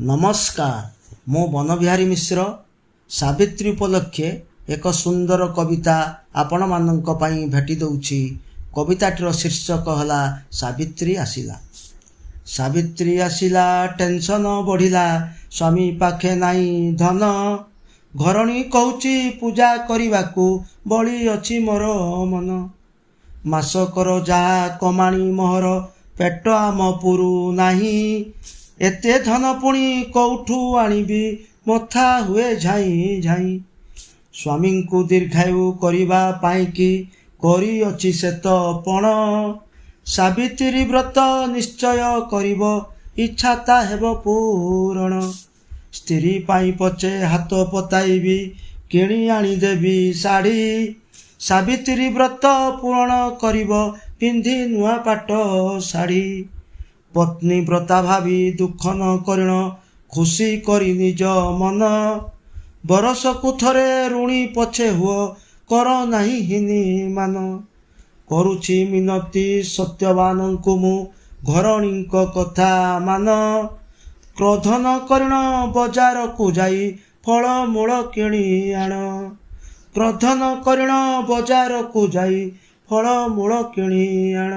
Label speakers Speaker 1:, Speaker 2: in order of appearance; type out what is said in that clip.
Speaker 1: ନମସ୍କାର, ମୁଁ ବନବିହାରୀ ମିଶ୍ର। ସାବିତ୍ରୀ ଉପଲକ୍ଷେ ଏକ ସୁନ୍ଦର କବିତା ଆପଣମାନଙ୍କ ପାଇଁ ଭେଟି ଦେଉଛି। କବିତାଟିର ଶୀର୍ଷକ ହେଲା ସାବିତ୍ରୀ ଆସିଲା। ସାବିତ୍ରୀ ଆସିଲା, ଟେନସନ ବଢ଼ିଲା, ସ୍ୱାମୀ ପାଖେ ନାହିଁ ଧନ। ଘରଣୀ କହୁଛି ପୂଜା କରିବାକୁ, ବଳି ଅଛି ମୋର ମନ। ମାସକର ଯାହା କମାଣି ମୋହର, ପେଟ ଆମ ପୁରୁ ନାହିଁ। ଏତେ ଧନ ପୁଣି କୋଉଠୁ ଆଣିବି, ମଥା ହୁଏ ଝାଇଁ ଝାଇଁ। ସ୍ୱାମୀଙ୍କୁ ଦୀର୍ଘାୟୁ କରିବା ପାଇଁକି କରିଅଛି ସେ ତ ପଣ। ସାବିତ୍ରୀ ବ୍ରତ ନିଶ୍ଚୟ କରିବ, ଇଚ୍ଛା ତା ହେବ ପୂରଣ। ସ୍ତ୍ରୀ ପାଇଁ ପଛେ ହାତ ପତାଇବି, କିଣି ଆଣିଦେବି ଶାଢ଼ୀ। ସାବିତ୍ରୀ ବ୍ରତ ପୂରଣ କରିବ, ପିନ୍ଧି ନୂଆ ପାଟ ଶାଢ଼ୀ। ପତ୍ନୀ ବ୍ରତା ଭାବି ଦୁଃଖ ନ କରିଣ, ଖୁସି କରି ନିଜ ମନ। ବରଷକୁ ଥରେ ଋଣୀ ପଛେ ହୁଅ, କର ନାହିଁ ହୀନିମାନ। କରୁଛି ମିନତି ସତ୍ୟବାନଙ୍କୁ ମୁଁ, ଘରଣୀଙ୍କ କଥା ମାନ। କ୍ରୋଧ ନ କରିଣ ବଜାରକୁ ଯାଇ ଫଳମୂଳ କିଣି ଆଣ। କ୍ରୋଧ ନ କରିଣ ବଜାରକୁ ଯାଇ ଫଳମୂଳ କିଣି ଆଣ।